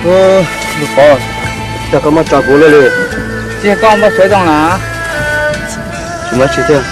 Lub pov, cas koj muab tso kuv luaj li? Tsis yog koj muab suav zoo na. Tsis muaj tsis thiab.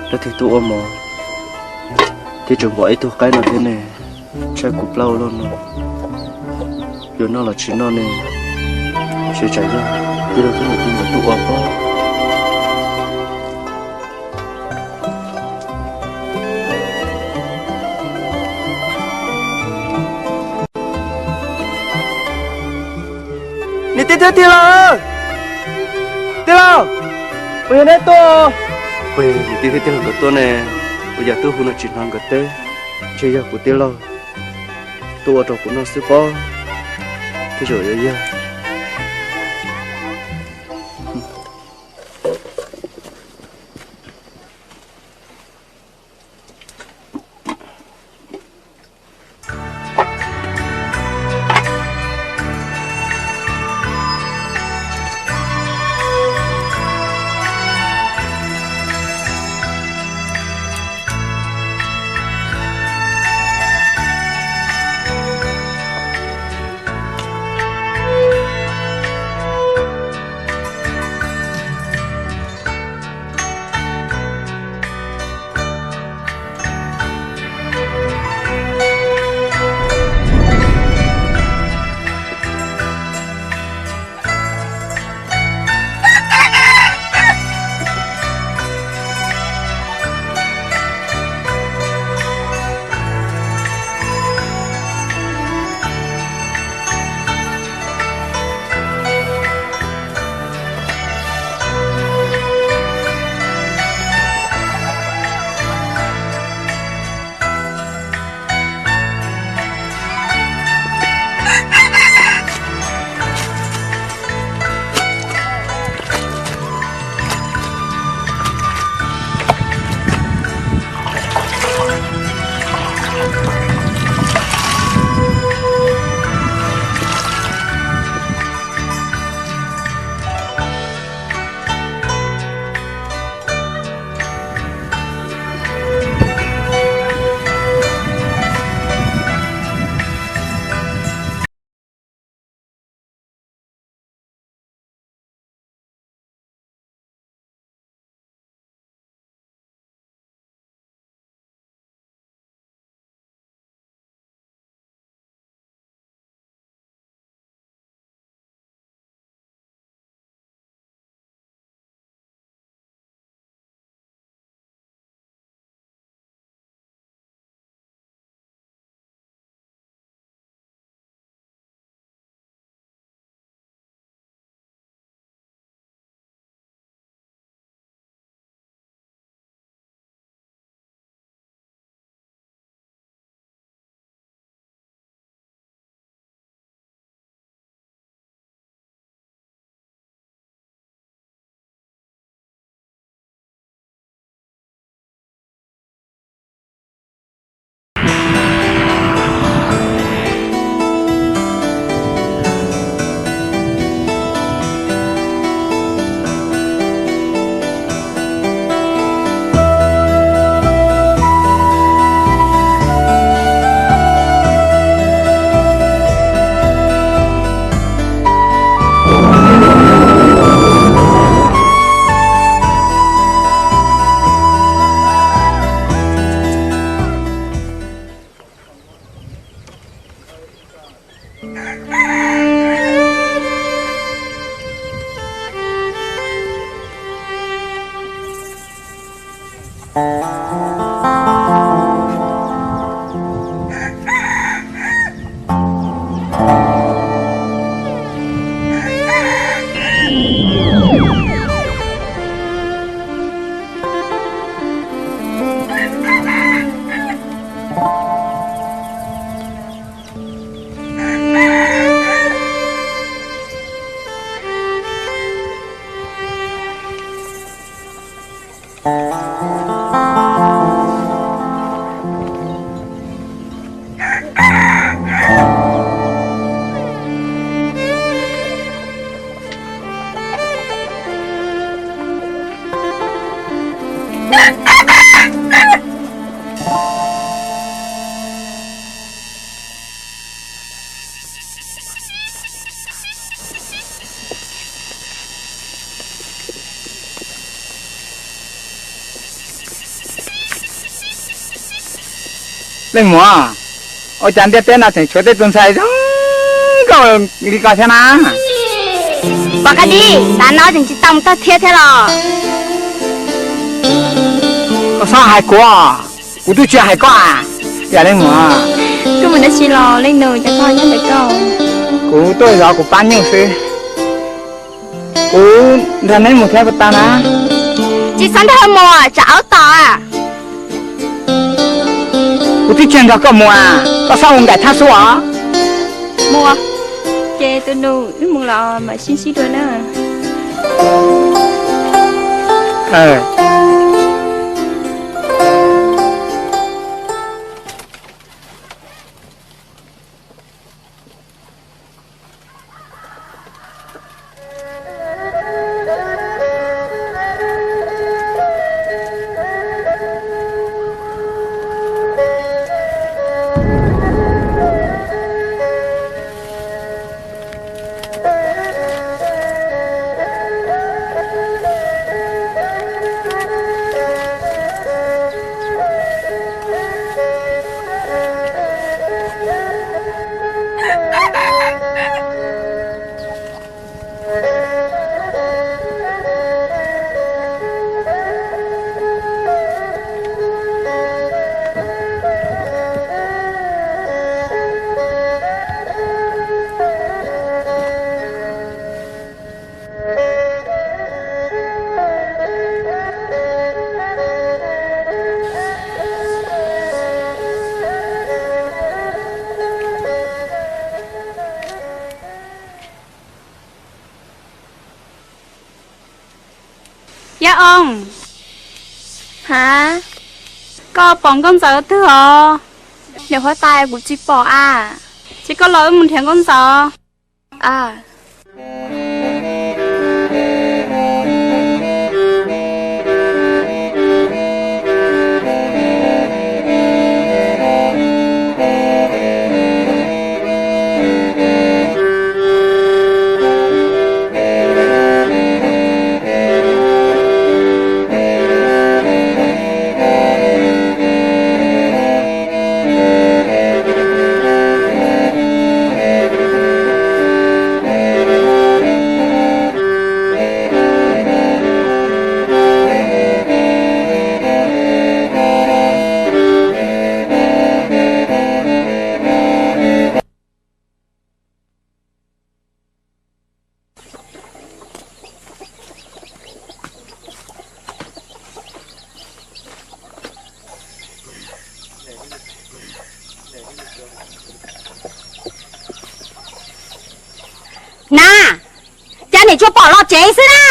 Leej twg tuaj ua mov thiab tseem pom ib tug qaib no thiab ne? Tshaib kuv plab ua luaj no, yuav noj los tsis noj ne. Ntshe tsam yog tij laug thiab niam tij nkawd tuaj ua pob. Niam tij thiab tij laug, tij laug, puas yog neb tuaj? Puas yog niam tij thiab tij laug nkawd tuaj ne? Ua cas twb hu no tsis hnov nkawd teb? Ntshe yog kuv tij laug tuaj ua rau kuv noj xwb pob. Tej zaum yuav yog. Leej muam, ua cas ntiaj teb no tseem tshuav tej tus ntxhais zoo nkauj li koj thiab na? Pom qab dib, tav no tseem tsis tau mus tog thiab thiab los? Koj txhob hais kuv, kuv twb tsis hais koj a. Yog leej muam, koj mus dab tsi los leej nus, cas koj nyob ntawm koj? Kuv tuaj zov kuv pab nyuj xwb. Kuv nrog neb mus thiab puas tau na? Tsis txhob nrog mus, tsam aub tom. Kuv twb tsis nrog koj mus, koj txhob ua nkaim thab xwb os. Mus, ces tus nus wb mus los mam sib ntsib dua na. Yaj Oo, ha, koj pom nkauj ntxawm twg os? Niam huab tais, kuv tsis pom a. Ces koj los wb mus nrhiav nkauj ntxawm. Na, cas niam tsuas pom los tsev xwb na?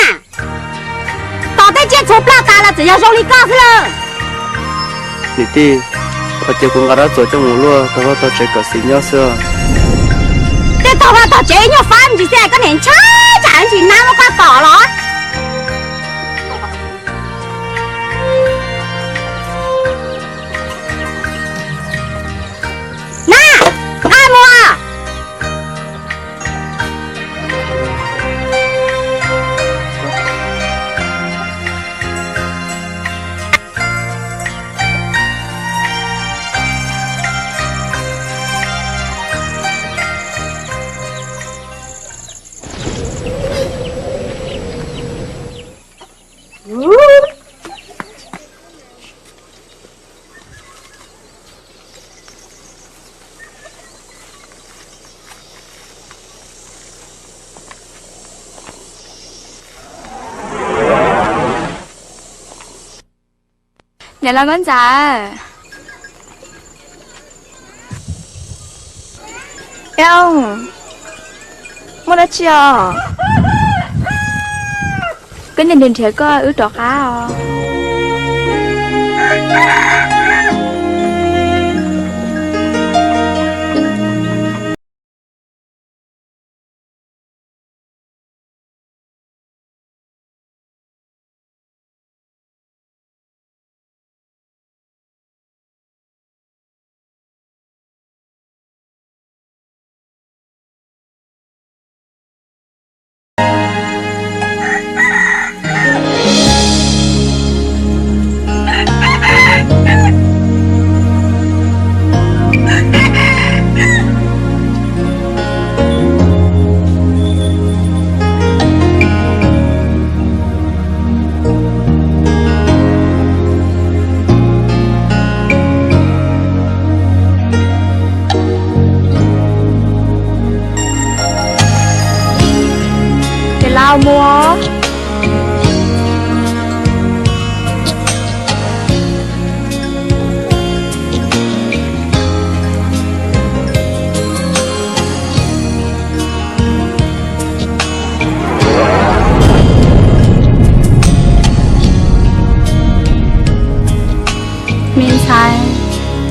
Tom tej tsiaj txhu plaj tas los txawm yog zoo li koj xwb lawm. Niam tij, ua cas kuv nqa rab txuas coj mus luaj tog vaj tog tsev kom xis nyob xwb. Tej tog vaj tog tsev nyuaj fab ntsis xwb, koj niam ntshai tsam ntsis nab muab koj tom los. Na, nqa mus. Niam laus nkauj ntxawm. Eo, muaj dab tsi os? Koj niam nrhiav nrhiav koj wb rov qab os.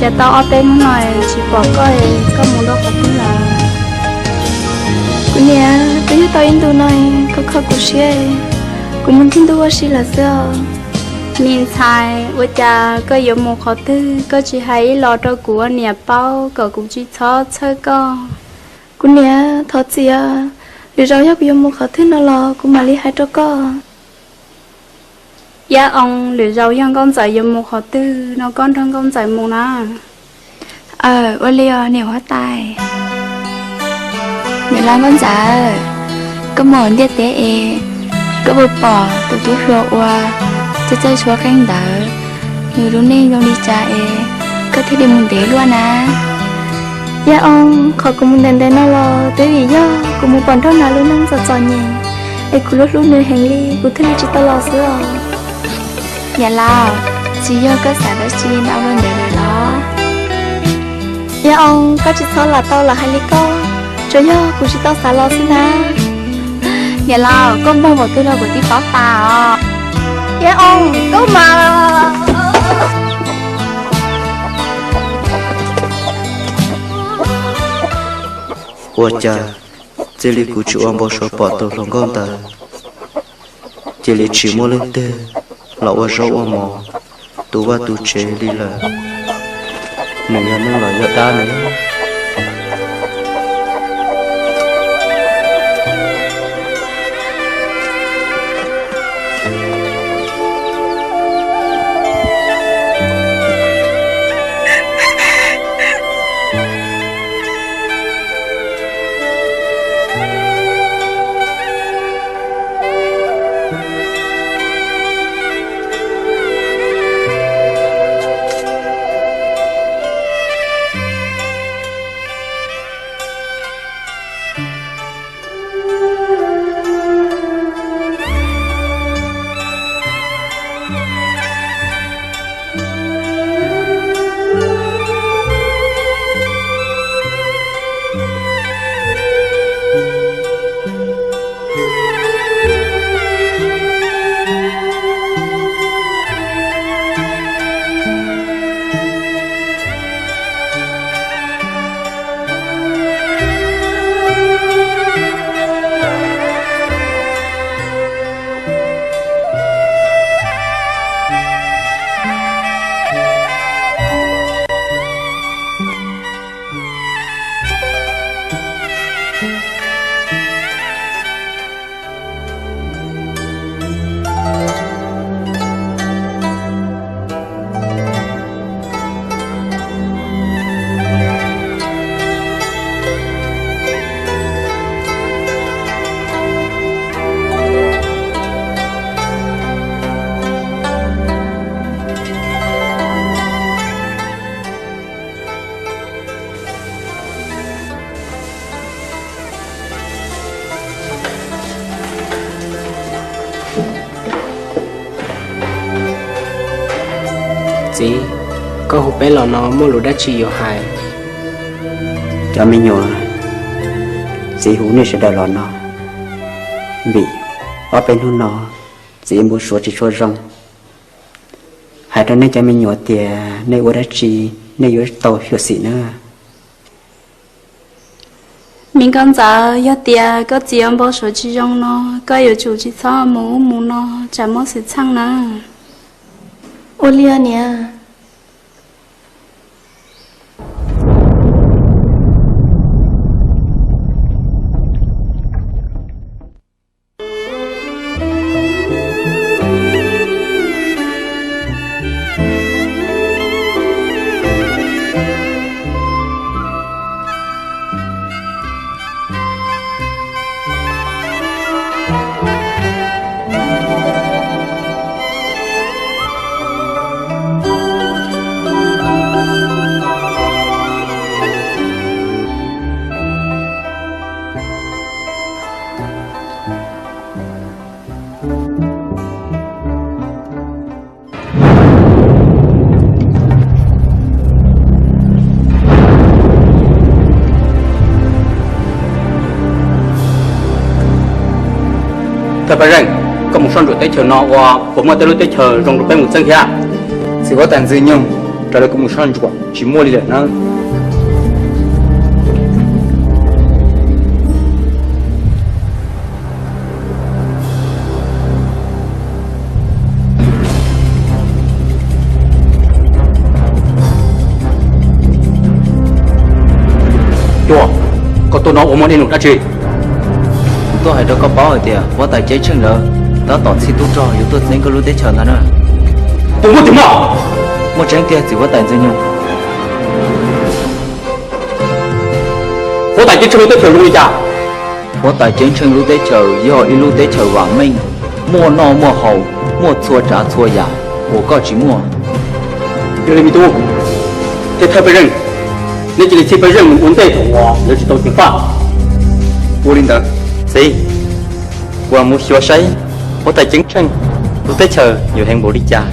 Cas tau ob peb hnub no tsis pom koj, koj mus rau qhov twg lawm? Kuv niam, twb yog tau ib ntus no koj kho kuv siab, kuv mus ncig ntuj ua si lawm xwb os. Me ntxhais, ua cas koj yuav mus qhov twg koj tsis hais ib los rau kuv ua niam paub kom kuv tsis txhob txhawj koj? Kuv niam, thov txim os, lwm zaus yog kuv yuav mus qhov twg no los kuv mam li hais rau koj. Yab Oo, lwm zaus yog Nkauj Ntxawm yuav mus qhov twg no koj nrog Nkauj Ntxawm mus na. Aw, ua li os niam huab tais. Niam laus Nkauj Ntxawm, koj mus ntiaj teb es koj puas pom tus tub hluas uas txawj txawj suab qeej ntawd, nws lub neej zoo li cas es koj thiaj li mus ntev luaj na? Yab Oo, qhov kuv mus ntev ntev no los twb vim yog kuv mus pom nrog nws lub neej txom txom nyem, es kuv hlub hlub nws heev li kuv thiaj li tsis tau los xwb os. Niam laus, tsis yog koj xav dab tsi ntau luaj ntawd lawm los? Yab Oo, koj tsis txhob lam tau lam hais li koj, tsuas yog kuv tsis tau xav los xwb na. Niam laus, koj npog npaum twg los kuv twb paub tas os. Yab Oo, koj mas. Ua cas txij li kuv tsis ua npau suav pom tus hluas nkauj ntawd, cia li tsis muaj leej twg los ua zaub ua mov tu vaj tu tsev li lawm. Nws yog neeg los yog dab ne? Txiv, koj hu peb los no muaj lus dab tsi yuav hais? Cov me nyuam, txiv hu nej sawv daws los no vim ob peb hnub no txiv npau suav tsis tshua zoo. Hais rau nej cov me nyuam tias nej ua dab tsi nej yuav tau xyuam xim nawb. Me Nkauj Ntxawm, yog tias koj txiv npau suav tsis zoo no, koj yuav tsum tsis txhob mus ub mus no, tsam muaj xwm txheej nawb. Ua li os niam. Thawj Paj Zeej, koj mus soj ntsuam teb chaws no ua puas muaj tej lub teb chaws zoo rau peb mus txeeb thiab? Txiv huab tais Ntxwg Nyoog, Raws li kuv mus soj ntsuam tsis muaj li lawm na. Cuag, koj tuaj no ua muaj dej num dab tsi? Kuv tuaj hais rau koj paub hais tias huab tais Ceeb Tsheej lawv tab tom txhij tub rog yuav tuaj txeeb koj lub teb chaws ntag na. Puas muaj tiag mog? Muaj tseeb tiag txiv huab tais Ntxwg Nyoog. Huab tais Ceeb Tsheej lub teb chaws zoo li cas? Huab tais Ceeb Tsheej lub teb chaws yog ib lub teb chaws vam meej, muaj noj muaj haus, muaj txhua tsav txhua yam uas koj tsis muaj. Yog li me tub, thiab thawj pej xeem, neb cia li txhij pej xeem mus ua ntej thaum uas lawv tsis tau ceev faj. Ua li ntawd. Txiv, kuv mus xyuas saib huab tais Ceeb Tsheej lub teb chaws yuav heev npaum li cas.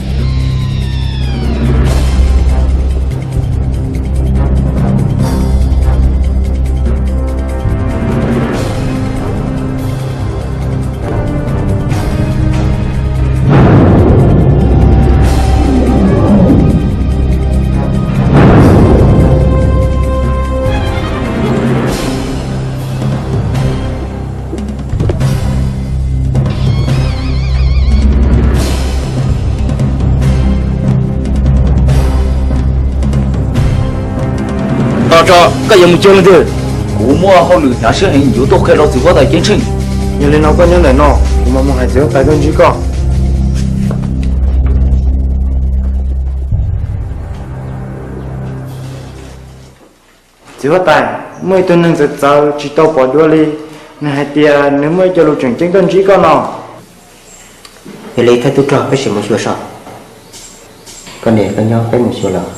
Tos tso, koj yuav mus cuag leej twg? Kuv muaj hauj lwm hnyav siab heev yuav tuaj qhia rau txiv huab tais Ceeb Tsheej. Yog li no koj nyob ntawm no, kuv mam mus hais txiv huab tais tuaj ntsib koj. Txiv huab tais, muaj ib tug neeg txawv txawv tsis tau pom dua li, nws hais tias nws muaj ib co lus tseem ceeb tuaj ntsib koj no. Yog li thawj tub rog peb sim mus xyuas saib. Koj niam koj nyob peb mus xyuas los.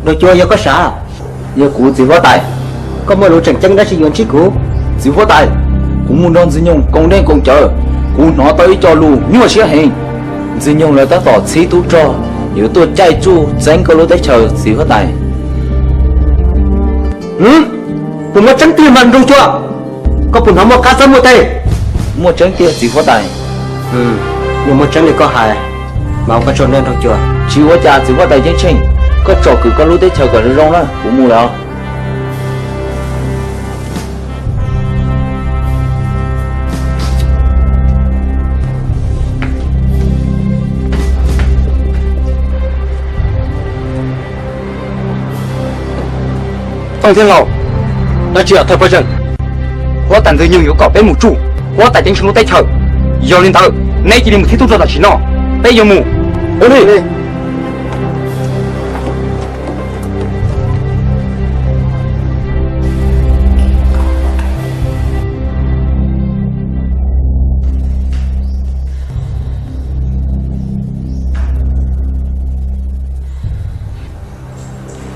Nraug Cua, yog koj sav? Yog kuv txiv huab tais. Koj muaj lus tseem ceeb dab tsi yuav ntsib kuv? Txiv huab tais, kuv mus nrog Ntxwg Nyoog koom dej koom cawv, kuv hnov tau ib co lus nyuaj siab heev. Ntxwg Nyoog lawv tab tom txhib tub rog yuav tuaj caij tsuj txeeb koj lub teb chaws txiv huab tais. Puas muaj tseeb tiag mas Nraug Cua? Koj puas hnov muaj qab xab muaj teg? Muaj tseeb tiag txiv huab tais. Yog muaj tseeb li koj hais, mas ua koj tsaug ntau Nraug Cua. Tsis ua cas txiv huab tais Ceeb Tsheej, koj tsom kwm koj lub teb chaws kom zoo zoo na, kuv mus lawm os. Tooj thiab Laus, dab tsi os thawj pawg zeej? Huab tais Ntxwg Nyoog yuav kom peb mus tsuj huab tais Ceeb Tsheej lub teb chaws. Yog li ntawd, neb cia li mus txhib tub rog tam sim no, peb yuav mus. Ua li.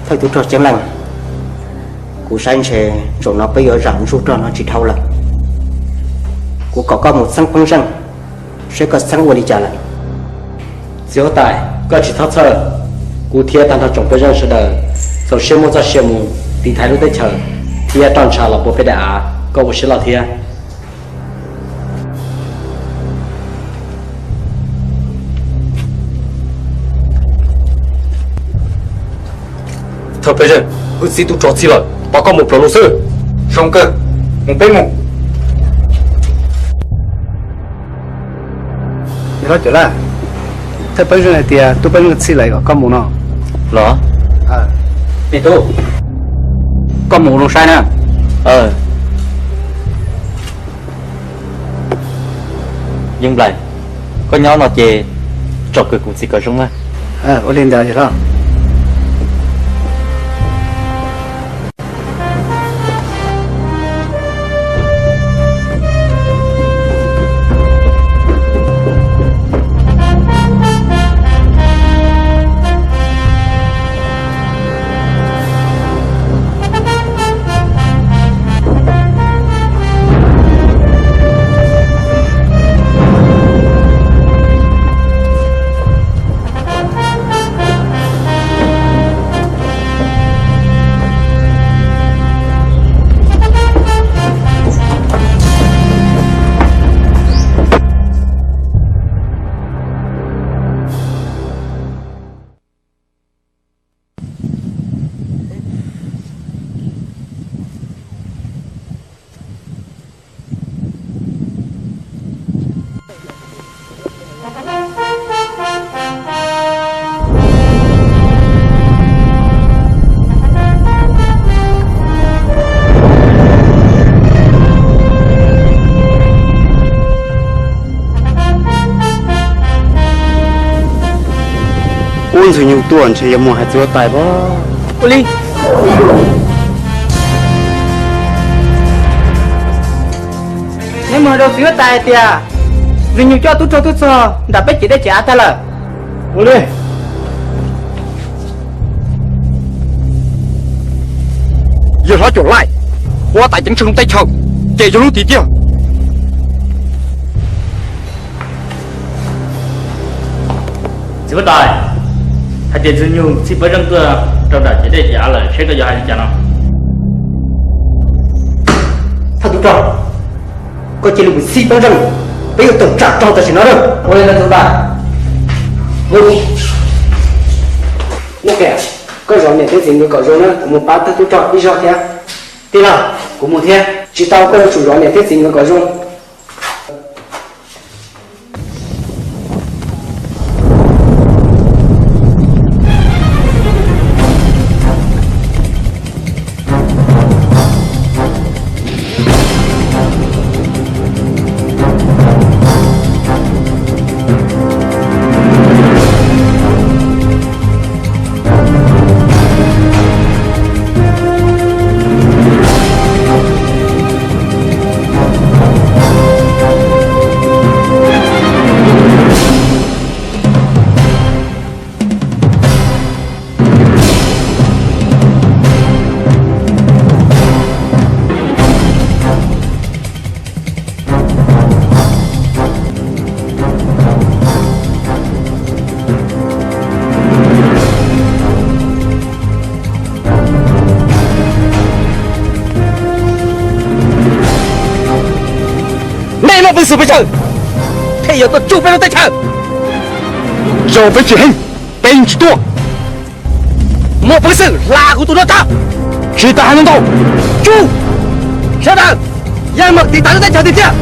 Thawj tub rog Ceeb Leej, kuv saib ntshe zaum no peb yuav zam ntsuj rog no tsis dhau lawm. Kuv kom koj mus txheeb pawg zeej, seb koj txheeb ua li cas lawm. Txiv huab tais, koj tsis txhob txhawj, kuv thiab tag nrho tsoom pawg zeej sawv daws txaus siab muab txoj sia mus tiv thaiv lub teb chaws thiab roj ntsha los puag peb daim av, koj ua siab loj thiab. Thawj pawg zeej, wb txhib tub rog txhij lawm, tos koj mus pluav lus xwb. Zoo kawg, mus peb mus. Yog los cov laj, thawj pawg zeej hais tias tub pawg zeej txhij lawm kom koj mus no. Los, me tub, koj mus zoo saib na. Yeej Nplaim, koj nyob no ces tsom kwm kuv txiv kom zoo na. Ua li ntawd yog los. Ntxwg Nyug tuaj ntshe yuav mus hais txiv huab tais pob. Ua li, neb mus hais rau txiv huab tais hais tias Ntxwg Nyug coj tub rog tuaj txog nram peb ciam dej ciam av tag lawm. Ua li, yawg hlob Cuam Laij, huab tais ceev tsheej lub teb chaws, ces yog lub tim tiag. Txiv huab tais, hais tias Ntxwg Nyug txhij Pab Zeej tuaj rau nram ciam dej ciam av lawm, seb koj yuav hais li cas no? Thawj tub rog, koj cia li mus txhij Pab Zeej, peb yuav tawm tsam rog tam sim no na. Ua li ntawd txiv huab tais. Nuj Qiam, koj zov niam thiab txiv nkawd kom zoo na, kuv mus pab thawj tub rog ib zaug thiab. Tij laug, kuv mus thiab. Tsis tau, koj yuav tsum zov niam thiab txiv nkawd kom zoo. Nej muaj peev xwm pes tsawg thiaj yuav tuaj tsuj peb lub teb chaws? Yog peb tsis heej, peb yeej tsis tuaj. Muaj peev xwm hla kuv tus no tag. Tsis tas hais ntau, tsuj sawv daws, yeej meem tiv thaiv lub teb chaws tiag tiag.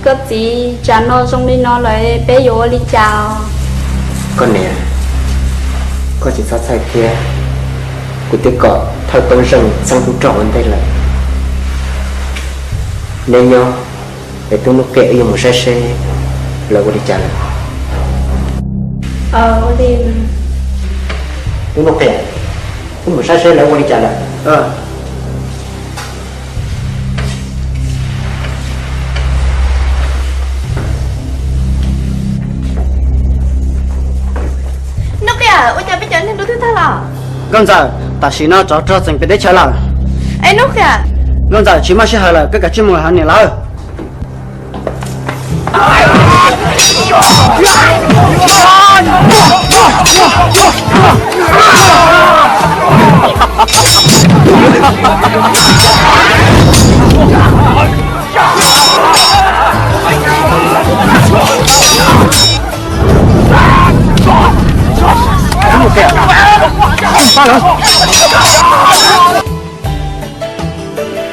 Koj txiv, tsam no zoo li no lawm peb yuav ua li cas? Koj niam, koj tsis txhob txhawj thiab. Kuv twb kom thawj tub Zeej txeeb tub rog ua ntej lawm. Neb nyob es tub Nuj Qiam wb yuav mus saib seb lawv ua li cas lawm. Tub Nuj Qiam, wb mus saib seb lawv ua li cas lawm. Nuj Qiam, ua cas peb cov neeg rau twb tag los? Nkauj Ntxawm, tam sim no tsov rog txeem pem teb chaws lawm. Es Nuj Qiam? Nkauj Ntxawm, tsis muaj sij hawm lawm, koj kav tsij mus hais niam lawv.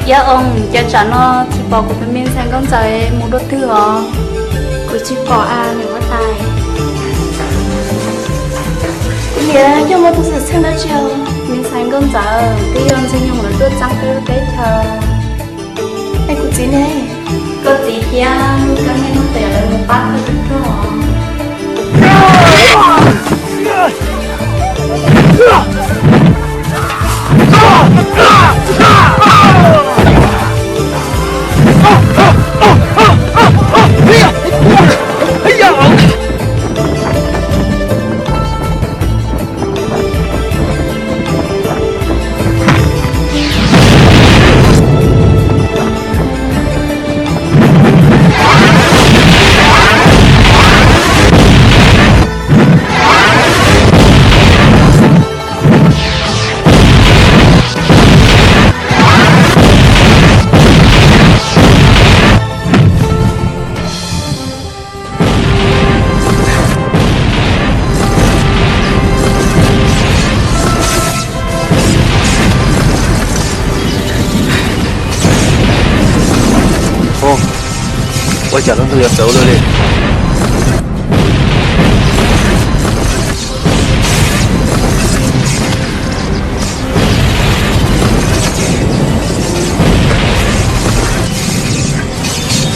Yawg oo, cas tsam no tsis pom kuv tus me ntxhais nkauj ntxawm mus dua twg os? Kuv tsis pom a, niam huab tais. Niam, yog muaj tus xwm txheej dab tsi os? Me ntxhais nkauj ntxawm twb yog ntxwg nyoog lawv tuaj txeeb peb lub teb chaws. Es kuv txiv ne? Koj txiv thiab koj niam nkauj ntxawm lawv mus pab koj tus rog. Ua cas lub ntuj yuav txawv ua luaj li?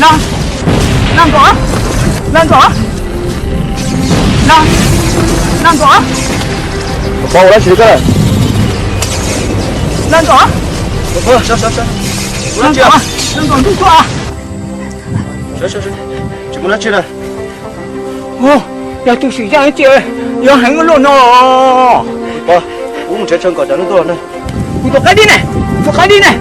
Nag, nag nrov, nag nrov, nag, nag nrov. Pov ua dab tsi koj? Nag nrov. Nag nrov, nag nrov ntuj tuaj. Tsis muaj dab tsi na. Yog tus sim zaj ces yog heev luaj no. Pov, kuv mus nrhiav tsawg kom cov no tuaj na. Kuv tus qaib dib ne, tus qaib dib ne.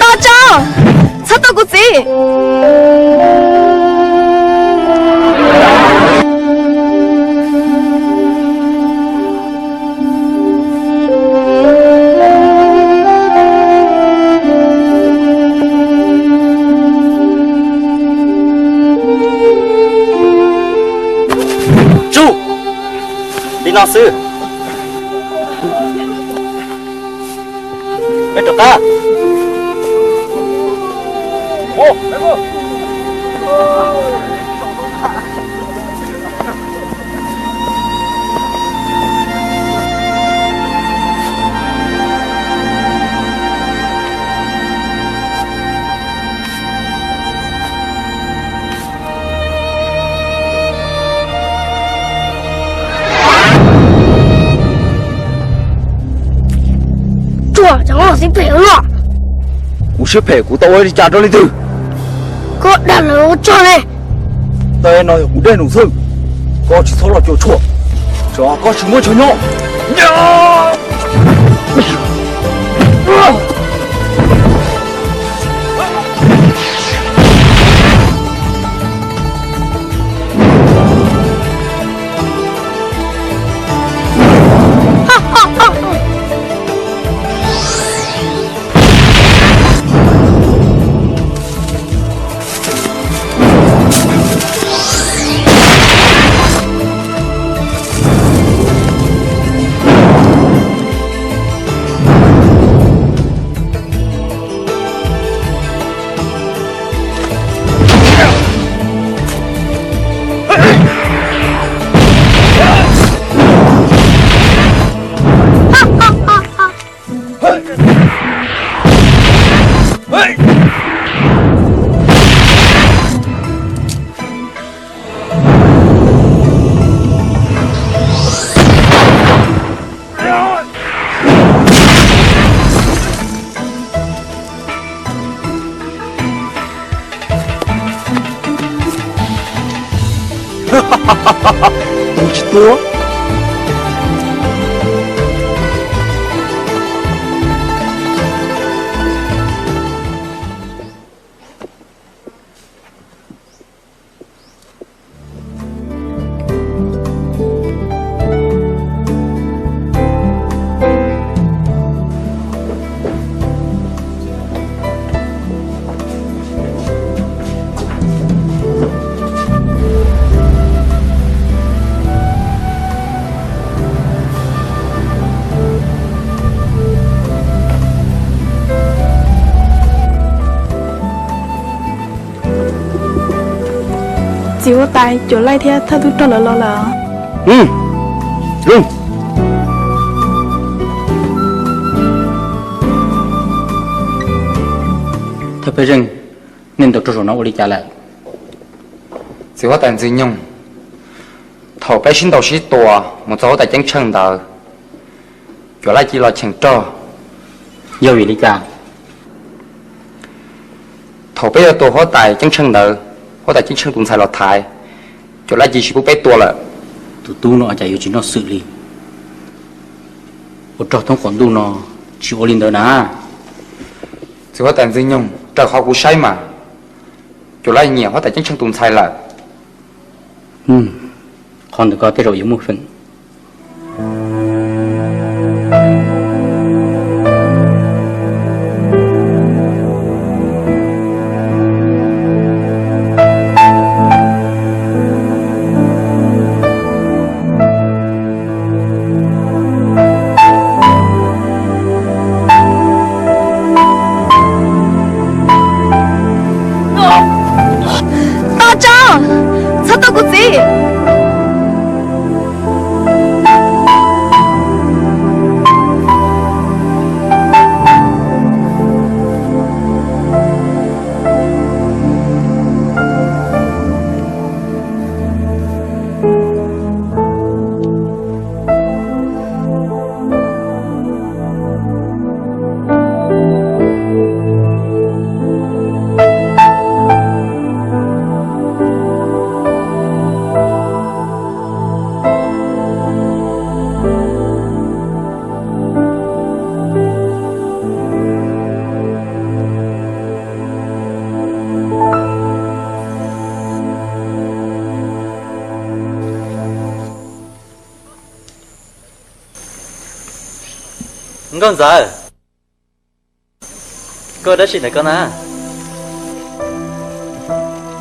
Tos tso, txhob tua kuv txiv. Tsum, li no xwb. Peb rov qab. Tsuag, cov siab phem ua luaj. Kuv siab phem kuv tau ua li cas rau leej twg? Koj dag lawv ua tsuag ne. Tej no yog kuv dej num xwb, koj tsis txhob los cuam tshuam, tsam koj tsis muaj chaw nyob. Mus tsis tuag. Txiv huab tais, Cuam Laij thiab thawj tub rog lawv los lawm. Thawj Pheej Zeej, nej ntaus rog zaum no ua li cas lawm? Txiv huab tais Ntxwg Nyoog, thaum peb sib ntaus sib tua mus txog huab tais Ceeb Tsheej ntawd, Cuam Laij cia li los cheem rog. Yog vim li cas? Thaum peb yuav tua huab tais Ceeb Tsheej ntawd, huab tais Ceeb Tsheej tus ntxhais los thaiv, Cuam Laij cia li tsis pub peb tua lawm. Tus tub no cas yuav tsis noj xwm li, ua rog thoob qaum ntuj no tsis ua li ntawd na. Txiv huab tais Ntxwg Nyoog, raws qhov kuv saib mas, Cuam Laij nyiam huab tais Ceeb Tsheej tus ntxhais lawm. Qhov ntawd koj tej zaum yuav muaj feem. Tos tso, txhob tua kuv txiv. Nkauj Ntxawm, koj ua dab tsi ntawm koj na?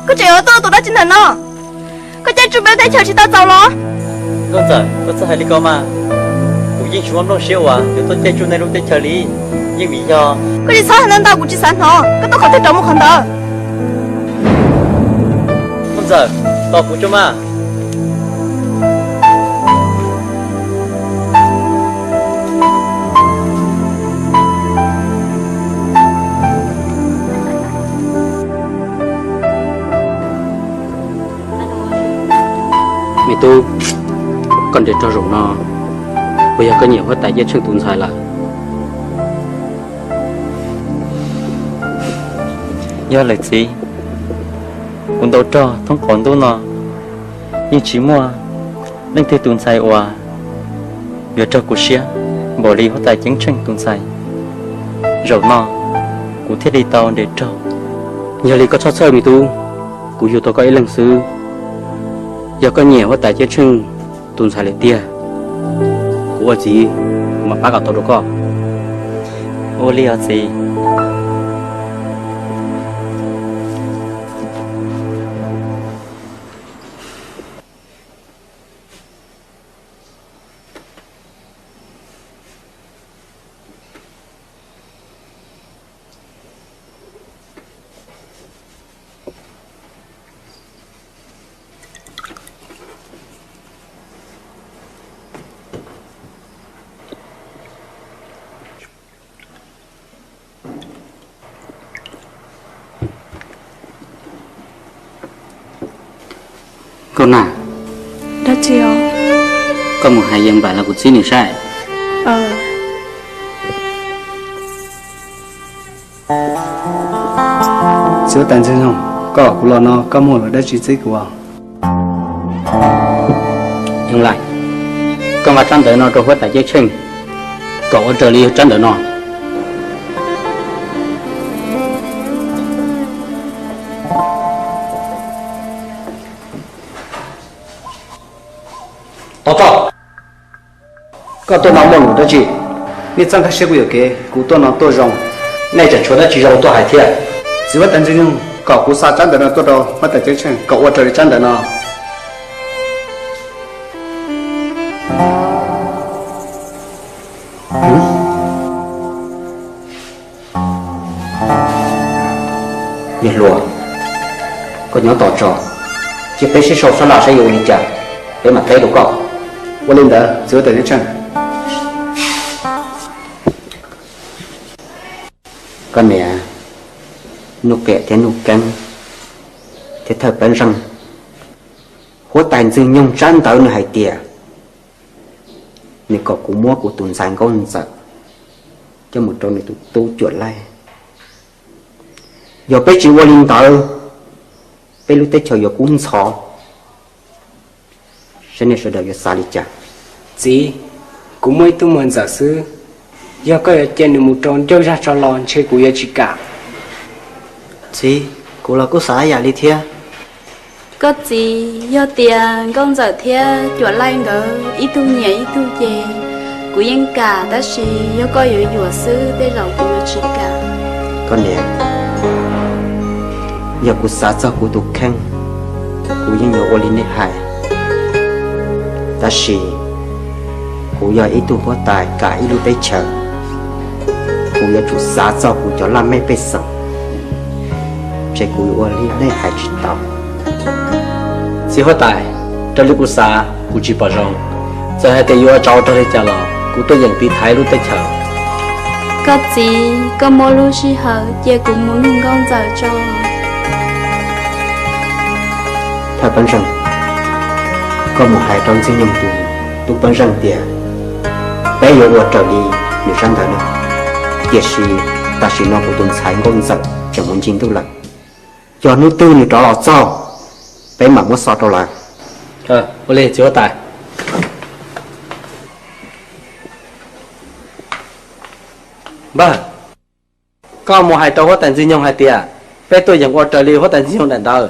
Koj tseem yuav tuaj ua tus dab tsi ntawm no? Koj caij tsuj peb lub teb chaws tsis tau txaus los? Nkauj Ntxawm, koj txhob hais li ko mas. Kuv yeej tsis muaj nplooj siab uas yuav tuaj caij tsuj nej lub teb chaws li. Yeej vim yog koj tsis txhob hais ntau ntau, kuv tsis xav hnov. Koj tuaj qhov twg rov mus qhov ntawd. Nkauj Ntxawm, tos kuv tso mas. Me tub, koj nres rog zaum no, puas yog koj nyiam huab tais Ceeb Tsheej tus ntxhais lawm? Yog lawm txiv, kuv ntaus rog thoob qaum ntuj no yeej tsis muaj leej twg tus ntxhais uas yuav raug kuv siab npaum li huab tais Ceeb Tsheej tus ntxhais. Zaum no kuv thiaj li tau nres rog. Yog li koj txhob txhawj me tub, kuv yug tau koj ib leeg xwb. Yog koj nyiam huab tais Ceeb Tsheej tus ntxhais lawm tiag, kuv ua txiv kuv mam pab kom tau rau koj. Ua li os txiv. Nkauj Nag, dab tsi os? Koj mus hais Yees Npam los kuv txib nws saib. Txiv huab tais Ntxwg Nyoog, koj kom kuv los no koj muaj dab tsi txib kuv? Lais, koj nqa tsab ntawv no rau huab tais Ceeb Tsheej kom ua raws li tsab ntawv no. Tau txog. Koj tuaj no muaj lus dab tsi? Nej txhob nkag siab kuv yuam kev, kuv tuaj no tuaj zoo. Nej tseem tshuav dab tsi zoo tuaj hais thiab? Txiv huab tais Ntxwg Nyoog kom kuv xa tsab ntawv no tuaj rau huab tais Ceeb Tsheej kom ua raws li tsab ntawv no. Niag hluas, koj nyob tos tso, cia peb sib sau sab laj saib yuav ua li cas, peb mam teb rau koj. Ua li ntawd txiv huab tais Ceeb Tsheej. Koj niam, Nuj Qiam thiab Nuj Keeb thiab Thawj Pab Zeej, huab tais Ntxwg Nyoog tsab ntawv nws hais tias nws kom kuv muab kuv tus ntxhais Nkauj Ntxawm coj mus rau nws tus tub Cuam Laij. Yog peb tsis ua li ntawd, peb lub teb chaws yuav kub ntxhov. Saib nej sawv daws yuav xav li cas? Txiv, kuv muaj ib tug muam ntxawm xwb, yog koj yuav cia nws mus rau ncauj zaj tso los ntshe kuv yuav tsis kam. Txiv, kuv los kuj xav ib yam li thiab. Koj txiv, yog tias Nkauj Ntxawm thiab Cuam Laij nkawd ib tug nyiam ib tug ces kuv yeej kam, tab sis yog koj yuav yuam xwb tej zaum kuv yuav tsis kam. Koj niam, yog kuv xav txog kuv tus kheej, kuv yeej yuav ua li nej hais. Tab sis kuv yog ib tug huab tais kav ib lub teb chaws, kuv yuav tsum xav txog kuv cov laj mej pej xeem, ces kuv yuav ua li nej hais tsis tau. Txiv huab tais, raws li kuv xav kuv tsis pom zoo. Txawm hais tias yuav ua tsov ua rog li cas los kuv tuaj yeem tiv thaiv lub teb chaws. Koj txiv, koj muab lub sij hawm cia kuv mus nug Nkauj Ntxawm tso. Thawj Pab Zeej, koj mus hais rau Ntxwg Nyoog tus tub Pab Zeej tias peb yuav ua raws li nws tsab ntawv no, tiam sis tam sim no kuv tus ntxhais Nkauj Ntxawm tseem mus ncig ntuj lawm. Yog hnub twg nws rov los txog, peb mam muab xov rau lawv. Ua li txiv huab tais. Npawg, koj mus hais rau huab tais Ntxwg Nyoog hais tias peb tuaj yeem ua raws li huab tais Ntxwg Nyoog daim ntawv,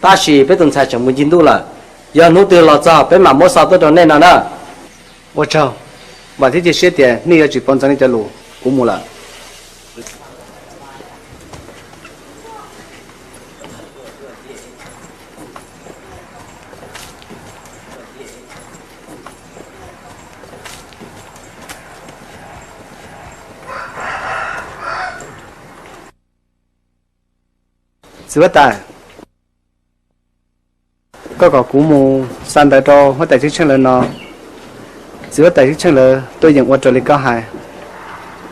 tab sis peb tus ntxhais tseem mus ncig ntuj lawm. Yog hnub twg los txog peb mam muab xov tuaj rau nej no na. Ua tsaug, vam thiab cia siab tias nej yuav tsis pov ntxeev li cov lus, kuv mus lawm. Txiv huab tais, koj kom kuv mus xa ntawv rau huab tais Ceeb Tsheej lawv no, txiv huab tais Ceeb Tsheej lawv tuaj yeem ua raws li koj hais,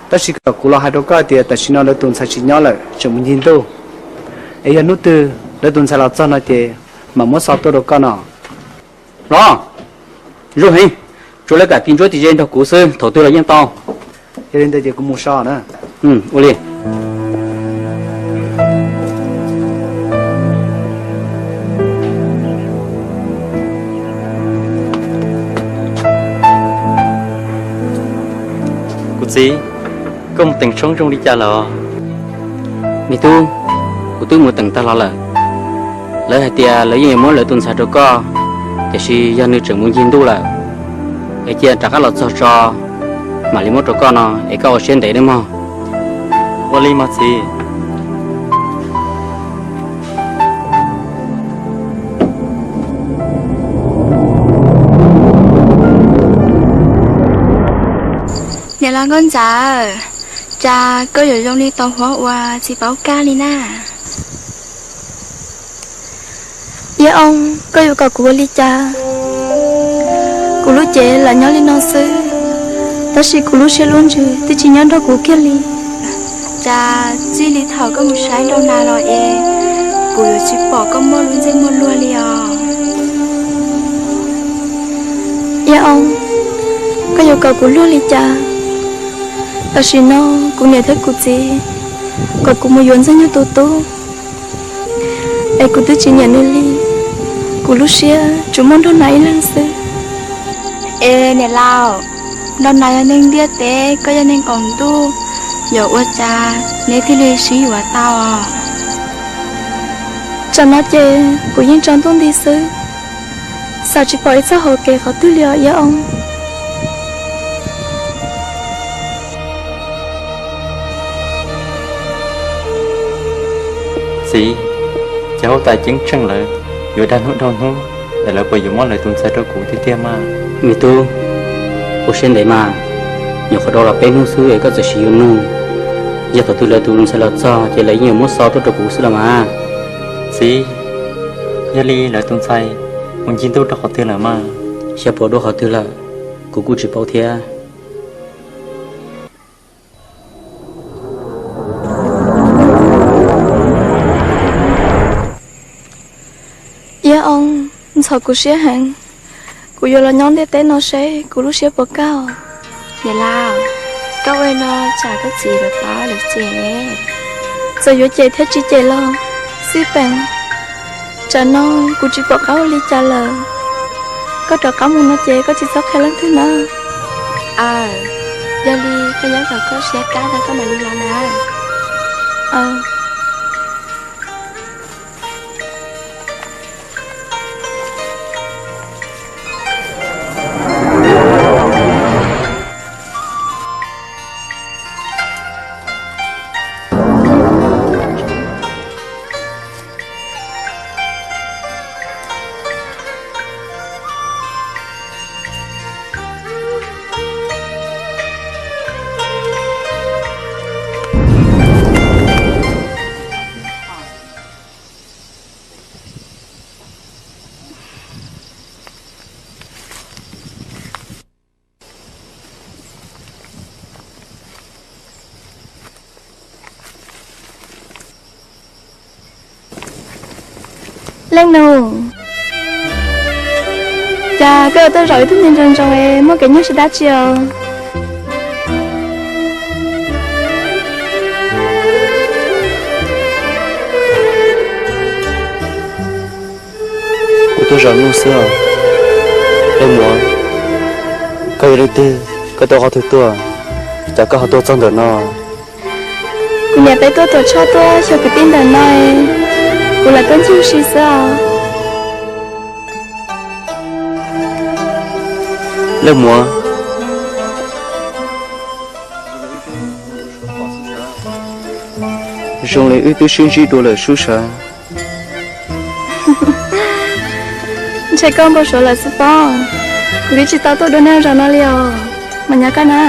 tab sis kom kuv los hais rau koj tias tam sim no lawv tus ntxhais tsis nyob lawm, tseem mus ncig ntuj, es yog hnub twg lawv tus ntxhais los txog no ces mam muab xov tuaj rau koj no. Los, zoo heev, tsuas lawv kam tis ntsuab tis ze nrog kuv xwb, thaum twg los yeej tau. Yog li ntawd ces kuv mus so na. Ua li. Kuv txiv, koj mus teem tshoob zoo li cas lawm? Me tub, kuv twb mus teem tag los lawm. Lawv hais tias lawv yeej yuav muab lawv tus ntxhais rau koj, tiam sis yog nws tseem mus ncig ntuj lawm, es cia rov qab los txog tso mam li muab rau koj no, es koj ua siab ntev nawb mog. Ua li mog txiv. Niam laus Nkauj Ntxawm, cas koj yuav zoo li tau huab uas tsis paub kaj li na? Yawg Oob, koj yuav kom kuv ua li cas? Kuv lub cev lam nyob li no xwb, tab sis kuv lub siab lub ntsws twb tsis nyob nrog kuv kiag li. Cas txij li thaum koj mus saib nraug nas los es kuv yuav tsis pom koj muaj lub ntsej muag luag li os. Yawg Oob, koj yuav kom kuv luag li cas? Tam sim no kuv niam thiab kuv txiv kom kuv mus yuav Ntxwg Nyoog tus tub, es kuv twb tsis nyiam nws li. Kuv lub siab tsuas muaj nraug nas ib leeg xwb. Es niam laus, nrog nas yog neeg ntiaj teb, koj yog neeg qaum ntuj, yuav ua cas neb thiaj li sib yuav tau? Tsam no ces kuv yeej tsaus ntuj nti xwb, xav tsis pom ib txoj hauv kev qhov twg li os Iab Oob. Txiv, ces huab tais ceeb tsheej lawv yuav dag hnub dhau hnub, es lawv puas yuav muab lawv tus ntxhais rau kuv tiag tiag mas? Me tub, ua siab ntev mas, nyuam qhuav dhau los peb hnub xwb es koj txawm sim yuav nug. Yog thaum twg lawv tus ntxhais los txog ces lawv yeej yuav muab xa tuaj rau kuv xwb los mas. Txiv, yog li lawv tus ntxhais mus ncig ntuj rau qhov twg lawm mas? Xyov puas dua qhov twg lawm, kuv kuj tsis paub thiab. Iab Oob, ntxhov kuv siab heev. Kuv yuav los nyob ntiaj teb no seb kuv lub siab puas kaj. Niam laus, koj ua no tsam koj txiv lawv paub lawv cem. Txawm yuav cem thiab tsis cem los, xij peem, tsam no kuv tsis pom qab ua li cas lawm. Koj rov qab mus no ces koj tsis txhob qhia leej twg na. Aw, yog li koj nyob kom koj siab kaj tag koj mam li los na. Leej nus, cas koj yuav tuaj zaum ib tug niag ntsoo ntsoo es muaj kev nyuaj siab dab tsi os? Kuv tuaj zaum nyuj xwb os. Leej muam, koj yog leej twg, koj tuaj qhov twg tuaj, cas koj ho tuaj txog ntawm no? Kuv niam peb tuaj tuam tshaj tuaj xyuas kwv tij ntawm no, kuv lam tuaj ncig ua si xwb os. Leej muam, zoo li wb twb sib ntsib dua lawm sub sav. Ntshe koj npau suav lawm xwb pob, kuv twb tsis tau tuaj dua nej zaum no li os, mas nyob koj na.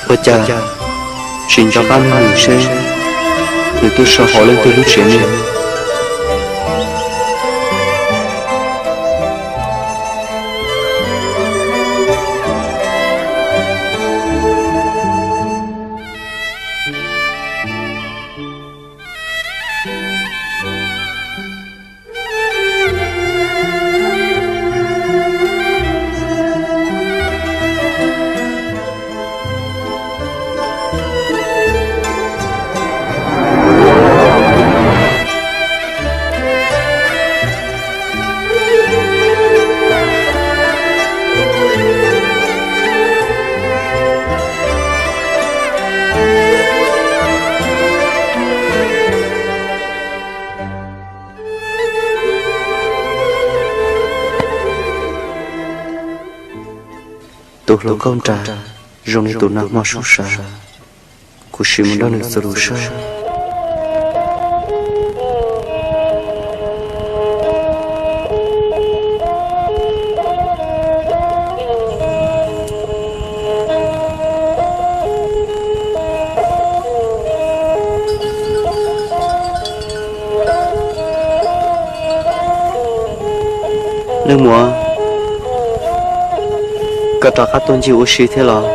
Ua cas tsis nco qab nug nws seb nws tuaj so hauv leej twg lub tsev ne? Tus hluas nkauj nraug zoo li tus nag hmo sub sav, kuv sim mus nrog nws txuas lus saib. Leej muam, koj rov qab tuaj ncig ua si thiab los?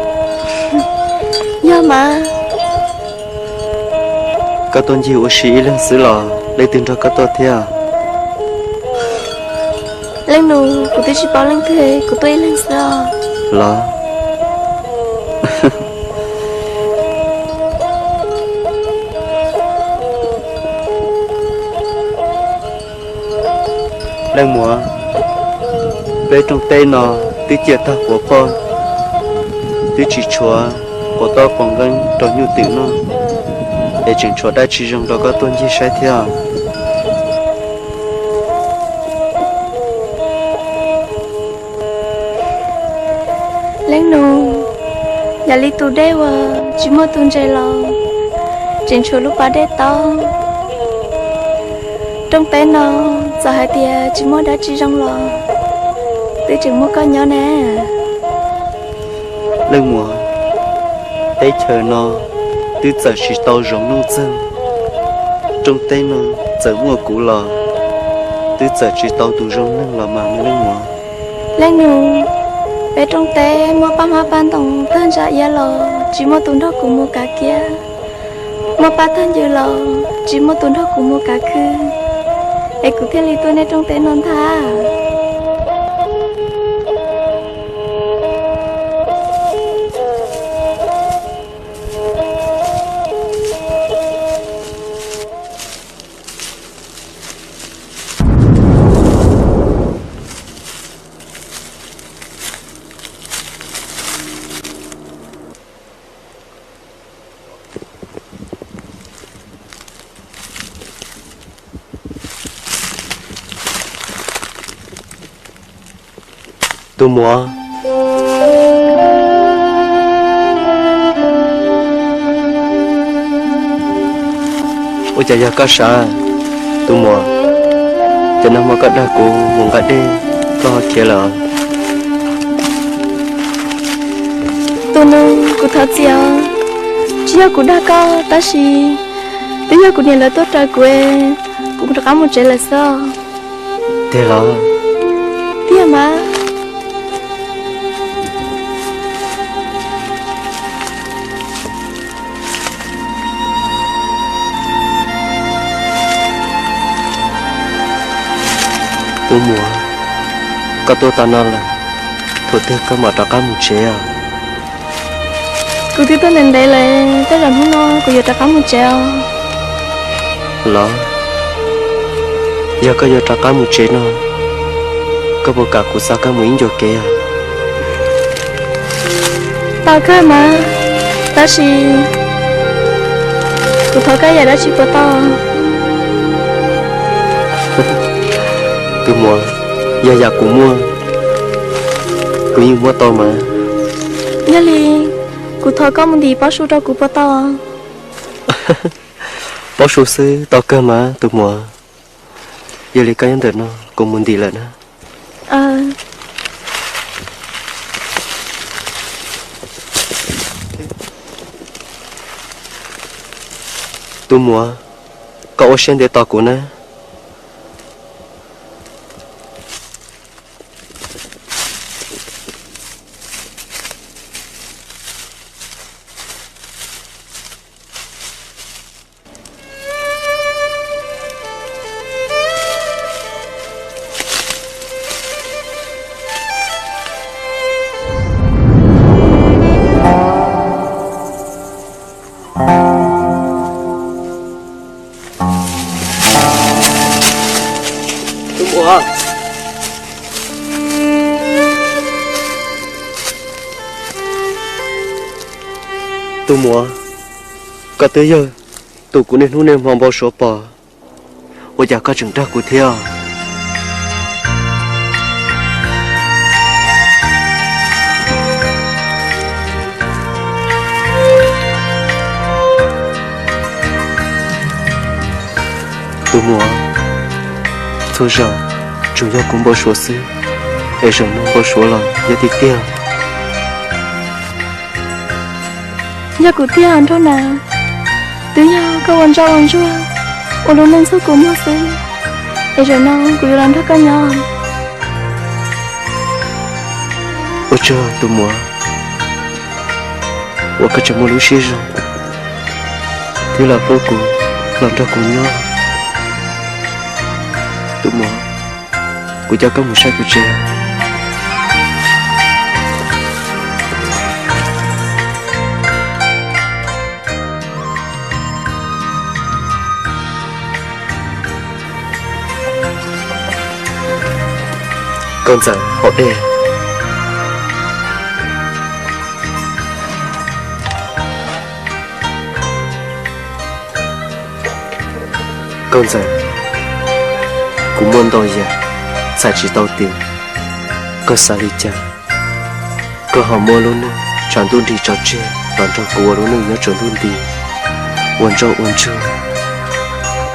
Yog mas. Koj tuaj ncig ua si ib leeg xwb los leej twg nrog koj tuaj thiab? Leej nus, kuv twb tsis paub leej twg, kuv tuaj ib leeg xwb os. Los. Leej muam, peb rooj teb no twb ciaj tag quav poj, twb tsis tshuav quav tob quav nqeeb rau nyuj twm noj, es tseem tshuav dab tsi zoo rau koj tuaj ncig saib thiab? Leej nus, yam li tus dej uas tsis muaj tus ntses los tseem tshuav lub pas dej taub. Rooj teb no txawm hais tias tsis muaj dab tsi zoo los twb tseem muaj koj nyob na. Leej muam, teb chaws no twb txawm tsis tau zoov nuj txeeg, rooj teb no txawm muaj kuv los twb txawm tsis tau tus zoo neeg los mas me leej muam. Leej nus, peb rooj teb muaj paj hmab paj ntoos tag ntsa iab los tsis muaj tus nrog kuv mus kav kiab, muaj paj tag ncws los tsis muaj tus nrog kuv mus kav khw, es kuv thiaj li tuaj nej rooj teb no ntag. Tus muam, ua cas yog koj sav? Tus muam, ces nag hmo koj dag kuv mus nqa dej, koj ho khiav lawm. Tus nus, kuv thov txim os, tsis yog kuv dag koj tab sis twb yog kuv niam lawv tuaj raws kuv, kuv rov qab mus tsev lawm xwb. Tiag los? Tiag mas. Tus muam, koj tuaj tau no lawm, thaum twg koj mam rov qab mus tsev os? Kuv twb tuaj ntev ntev lawm, tej zaum hnub no kuv yuav rov qab mus tsev os. Los, yog koj yuav rov qab mus tsev no, koj puas kam kuv xa koj mus ib ncua kev? Tau kawg mas, tab sis kuv thov koj yam dab tsi puas tau? Tus muam, yog yam kuv muaj, kuv yeej muab tau mas. Yog li, kuv thov koj mus ntim pob su rau kuv puas tau? Pob su xwb tau kawg mas tus muam. Yog li koj nyob ntawm no, kuv mus ntim lawm na. Tus muam, koj ua siab ntev tos kuv na. Tus muam, tus muam, koj twb yog tus kuv niaj hnub niaj hmo npau suav pom, ua cas koj tseem dag kuv thiab? Tus muam, txhua zaus tsuas yog kuv npau suav xwb, es zaum no npau suav los yog tiag tiag. Yog kuv tiag nraug na, twb yog koj ua ntsoj ua ntsuag ua lub neej txhub kuv muag xwb, es zaum no kuv yuav los nrog koj nyob. Ua tsaug tus muam, uas koj tseem muaj lub siab zoo thiab los hlub kuv, los nrog kuv nyob. Tus muam, kuv coj koj mus saib kuv tsev. Nkauj Ntxawm hauv dej. Nkauj Ntxawm, kuv muaj ntau yam txhais tsis tau tias koj xav li cas, koj ho muab lub neej tshav ntuj nrig tso tseg los nrog kuv ua lub neej nyob tsaus ntuj nti, ua ntsoj ua ntsuag,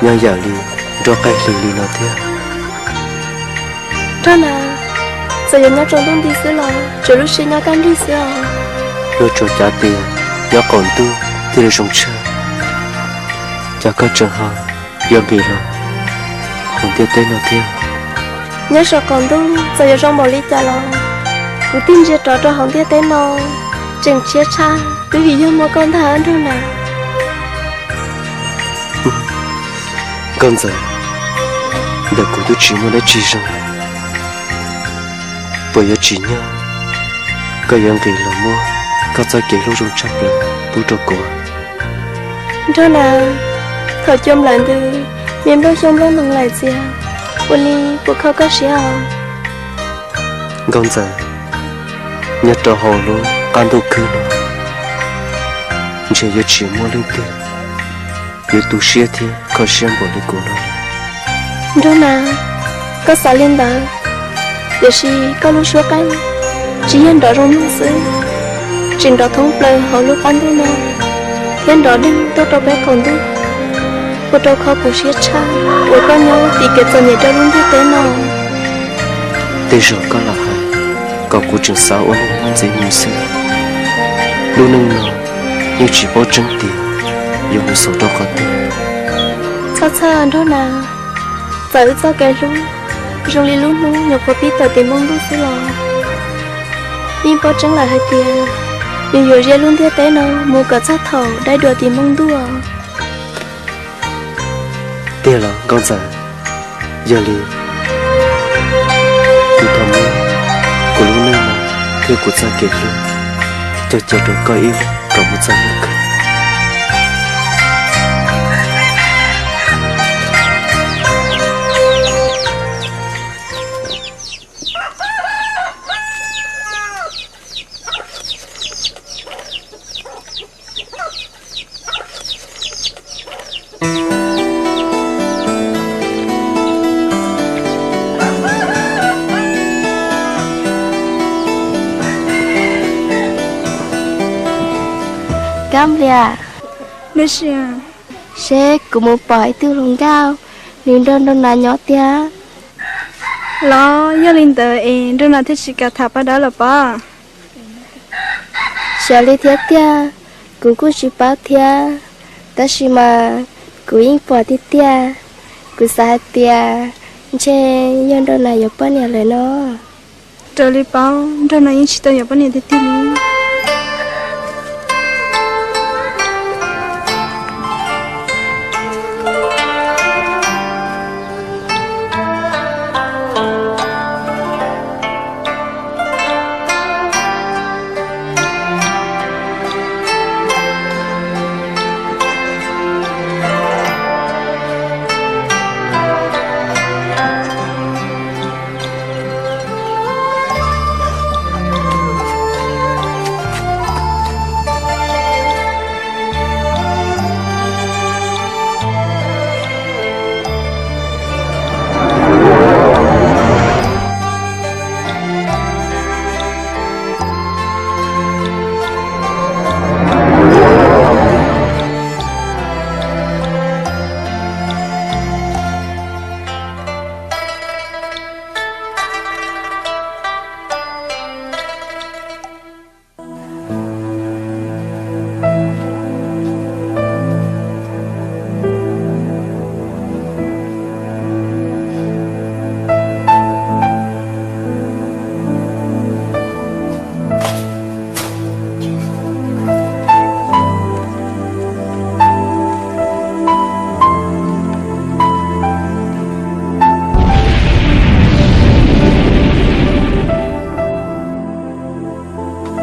nyob yam li nroj qaij hli li no thiab. Nraug Nas, txawm yuav nyob tsaus ntuj nti xwb los tsuas lub siab nyob kaj nrig xwb os. Luag tsuas cav tias nyob qaum ntuj thiaj li zoo tshaj, cas koj tseem ho yuav nqis los hauv ntiaj teb no thiab. Nyob saum qaum ntuj txawm yuav zoo npaum li cas los kuv thiaj ntsia rov rau hauv ntiaj teb no, tseem tshiab tshaj twb vim yog muaj koj ntag Nraug Nas. Nkauj Ntxawm, ntawm kuv twb tsis muaj dab tsi zoo, puas yuav tsim nyog koj yuav nqis los muab koj txoj kev hlub zoo tshaj plaws pub rau kuv? Nraug Nas, thaum cua nplawm ntws, me nplooj xyoob nplooj ntoo laim txias, ua li puas kho koj siab os? Nkauj Ntxawm, nyob rau hauv lub qab ntuj khwb no, ntshe yuav tsis muaj leej twg yuav tu siab thiab kho siab npaum li kuv no. Nraug Nas, koj xav li ntawd, tiam sis koj lub suab qeeb tsis yog nrov zoo mloog xwb, tseem nrov thoob plaws hauv lub qab ntuj no, thiab nrov deeg tuaj rau peb qaum ntuj, ua rau kho kuv siab tshaj uas koj nyob tim kev txom nyem rau lub ntiaj teb no. Tej zaum koj lam hais kom kuv tseem xav ua neej ntxiv mus xwb. Lub neej no yeej tsis paub tseeb tias yuav mus xaus rau qhov twg. Txhob txhawj Nraug Nas, txawm wb txoj kev hlub zoo li lub hnub nyuam qhuav pib tawm tim npoo ntuj xwb los yeej paub tseeb lawm hais tias nws yuav ze lub ntiaj teb no mus kom txog thaum dai dua tim npoo ntuj. Tiag los Nkauj Ntxawm, yog li kuv thov muab kuv lub neej no thiab kuv txoj kev hlub coj cia rau koj ib leeg kom mus txog hnub kawg. Kab Nplias, seb kuv mus pom ib tug hluas nkauj, nws nrog Nraug Nas nyob tiag. Los yog li ntawd es Nraug Nas thiaj tsis kam tham paj dawb los pob? Xyov li thiab tiag, kuv kuj tsis paub thiab, tab sis mas kuv yeej pom tiag tiag. Kuv xav hais tias ntshe yog Nraug Nas yuav poj niam lawm no. Raws li paub Nraug Nas yeej tsis tau yuav poj niam tiag tiag li.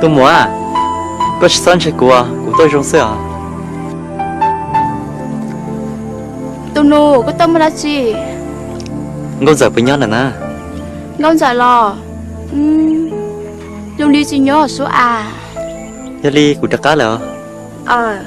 Tus muam, koj tsis txhob ntshai kuv, kuv tuaj zoo xwb os. Tus nus, koj tuaj muaj dab tsi? Nkauj Ntxawm puas nyob lawm na? Nkauj Ntxawm los? Zoo li tsis nyob xwb as. Yog li kuv rov qab lawm os.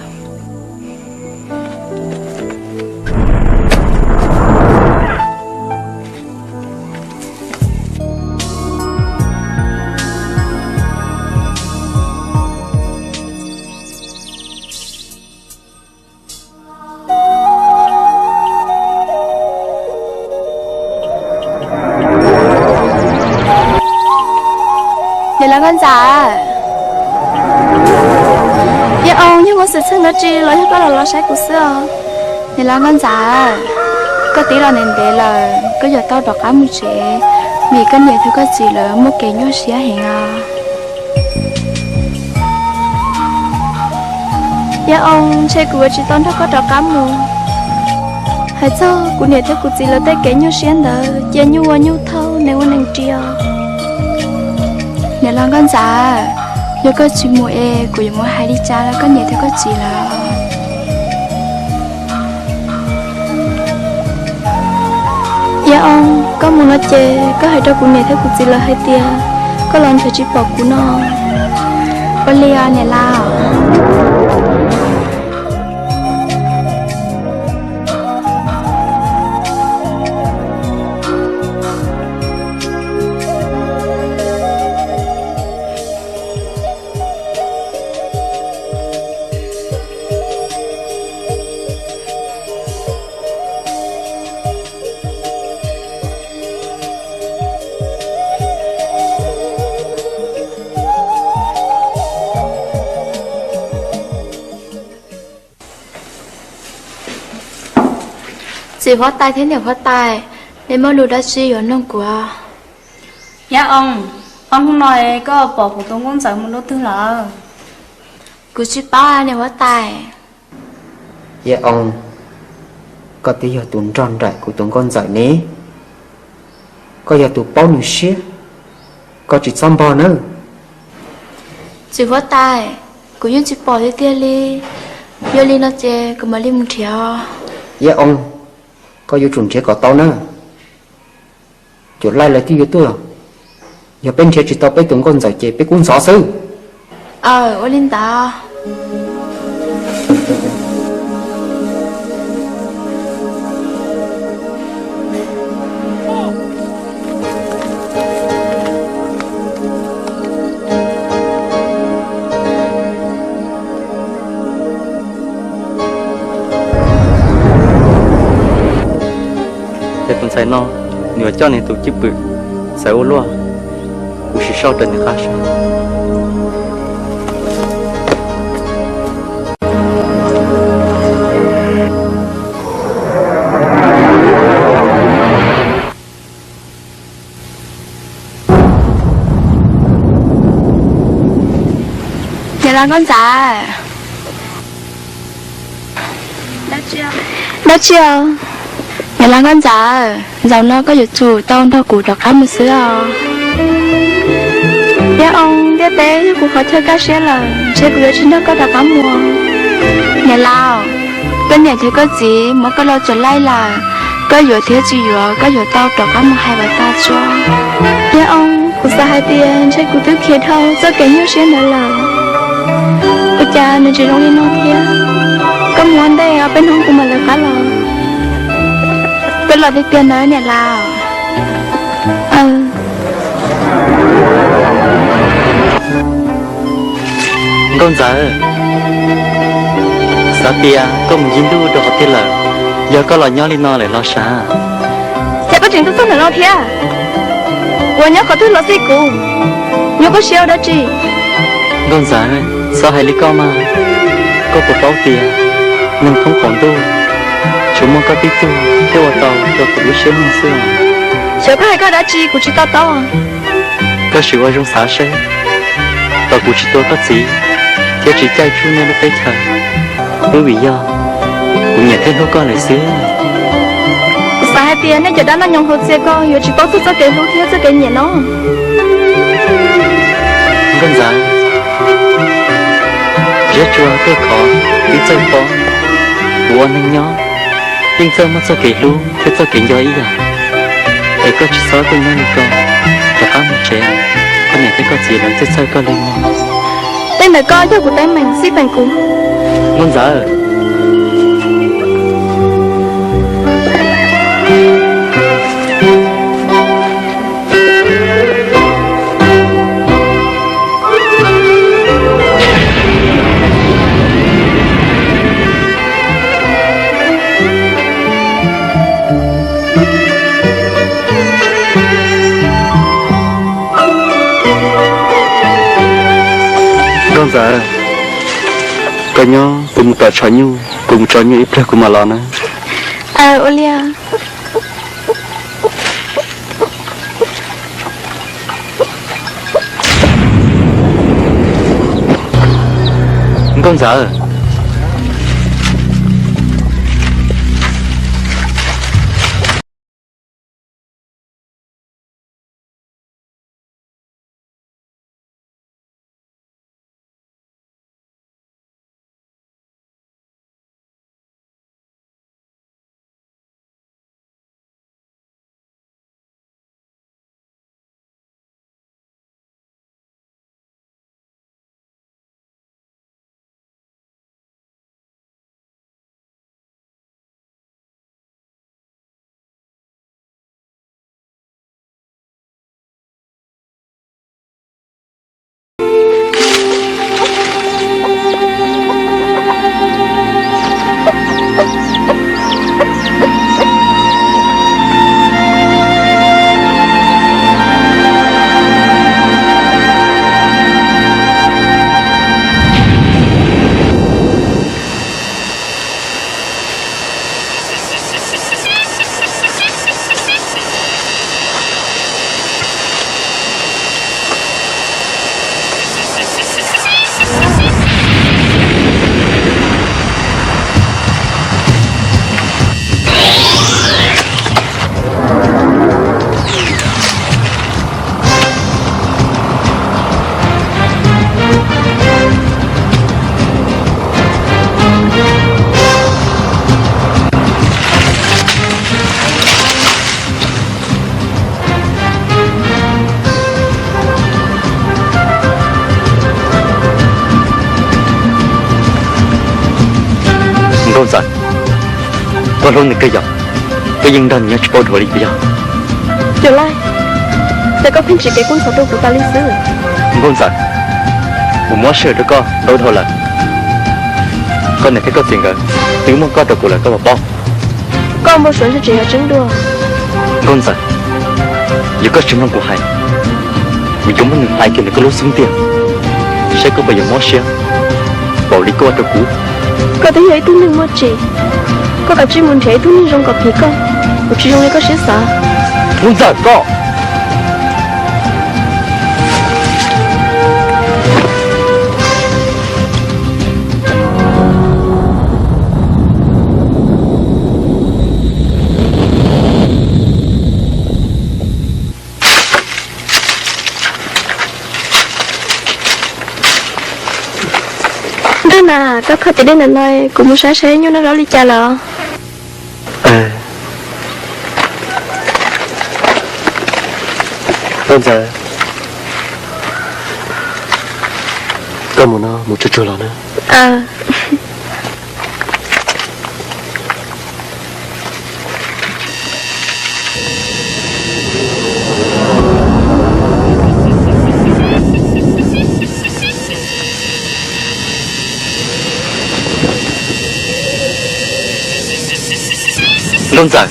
Niam laus Nkauj Ntxawm, yog oo yog muaj xwm txheej dab tsi los yog koj los los saib kuv xwb os. Niam laus Nkauj Ntxawm, koj twb los ntev ntev lawm, koj yuav tau rov qab mus tsev, vim koj niam thiab koj txiv lawv muaj kev nyuaj siab heev os. Yog oo, ntshe kuv yuav tsis tau nrog koj rov qab mus. Hais txog kuv niam thiab kuv txiv lawv tej kev nyuaj siab ntawd, cia nyuj ua nyuj thauj, neeg ua neeg riam. Niam laus Nkauj Ntxawm, yog koj tsis mus es kuv yuav mus hais li cas rau koj niam thiab koj txiv lawv? Yog oo, koj mus no ces koj hais rau kuv niam thiab kuv txiv lawv hais tias koj los nrhiav tsis pom kuv no. Ua li os niam laus. Txiv huab tais thiab niam huab tais, nej muaj lus dab tsi yuav nug kuv? Yog oo, ob hnub no koj pom kuv tus nkauj ntxawm mus lub twg lawm? Kuv tsis paub niam huab tais. Yog oo, koj twb yog tus nrog nraim kuv tus nkauj ntxawm ne, koj yog tus paub nws siab, koj tsis txhob npog nawb. Txiv huab tais, kuv yeej tsis pom tiag tiag li. Yog li no ces kuv mam li mus nrhiav. Yog oo, koj yuav tsum nrhiav kom tau na. Cuam laij lawv twb yuav tuaj, yog peb nrhiav tsis tau peb tus nkauj ntxawm ces peb kub ntxhov xwb. Aw, ua li ntawd. Ces tus ntxhais no, nws yuav coj nws tus cwj pwm txawv ua luaj, kuv sim sau raws nws qab saib. Niam laus nkauj ntxawm. Dab tsi os? Niam laus nkauj ntxawm, zaum no koj yuav tsum tau nrog kuv rov qab mus xwb os. Yog oo, ntiaj teb yog kuv qhov chaw kaj siab lawm, ntshe kuv yuav tsis nrog koj rov qab mus. Niam laus, koj niam thiab koj txiv muab koj los cuam laij lawm, koj yuav thiab tsis yuav, koj yuav tau rov qab mus hais lawv tag tso. Yog oo, kuv xav hais tias ntshe kuv twb khiav dhau txoj kev nyuaj siab ntawd lawm. Ua cas nws tsis zoo li no thiab? Koj mus ua ntej os, peb hnub kuv mam lawv qab los. Koj los tiag tiag nawb niam laus. Nkauj ntxawm, xav tias koj mus ncig ntuj rau qhov twg lawm, yog koj los nyob li no lawm los sav? Cas koj tseem tuaj txog ntawm no thiab? Kuv nyob qhov twg los xij kuv, nyuaj koj siab ua dab tsi? Nkauj ntxawm, txhob hais li koj mas, koj puas paub tias neeg thoob qaum ntuj tsuas muaj koj tib tug thiaj ua tau rau kuv lub siab nug xwb. Xyov koj hais koj dab tsi kuv tsis to taub. Koj sim ua zoo xav seb, thaum kuv tsis tua koj txiv thiab tsis caij tsuj nej lub teb chaws, twb vim yog kuv nyiam thiab hlub koj lawm xwb. Kuv xav hais tias nej cov dab noj nyoos haus txias ko yuav tsis paub txog txoj kev hlub thiab txoj kev nyiam no. Nkauj ntxawm, zeb tsua tej khov twb txawj pob, kuv ua neeg nyob yeej txawj muaj txoj kev hlub thiab txoj kev nco ib yam, es koj tsis txhob tuaj nyob li ko. rov qab mus tsev, koj niam thiab koj txiv lawv txhawj txhawj koj li no. Tej ntawd koj yog kuv teeb meem xij peem kuv. Nkauj Ntxawm. Nkauj Ntxawm, koj nyob, kuv mus tom tshom nyuj, kuv mus tso nyuj ib pliag kuv mam los na. Ua li. Nkauj Ntxawm. Nkauj Ntxawm, koj hlub nws kawg yog, koj yeej nrog nws nyob tsis paub dhuav li puas yog? Cuag Laij, cas koj pheej tsim kev kub ntxhov rau kuv tas li xwb? Nkauj Ntxawm, kuv muab sij hawm rau koj ntau dhau lawm. Koj niam thiab koj txiv nkawd twb muaj koj rau kuv lawm koj puas paub? Koj npau suav ntshe tseem yog tseeb dua. Nkauj Ntxawm, yog koj tsis mloog kuv hais, kuv yuav muab nws hlais kiag ntawm koj lub xub ntiag, saib koj puas yuav mob siab npaum li koj ua rau kuv. Koj twb yog ib tug neeg muaj tsim, koj kav tsij mus nrhiav ib tug neeg zoo kom phim koj, kuv tsis zoo li koj siab xav. Nkauj Ntxawm koj. Ntuj na, koj kho tim dej ntawm no, kuv mus saib saib nyuj noj zaub li cas lawm. Nkauj Ntxawm, koj mus no mus tsuag tsuag los na. Nkauj Ntxawm,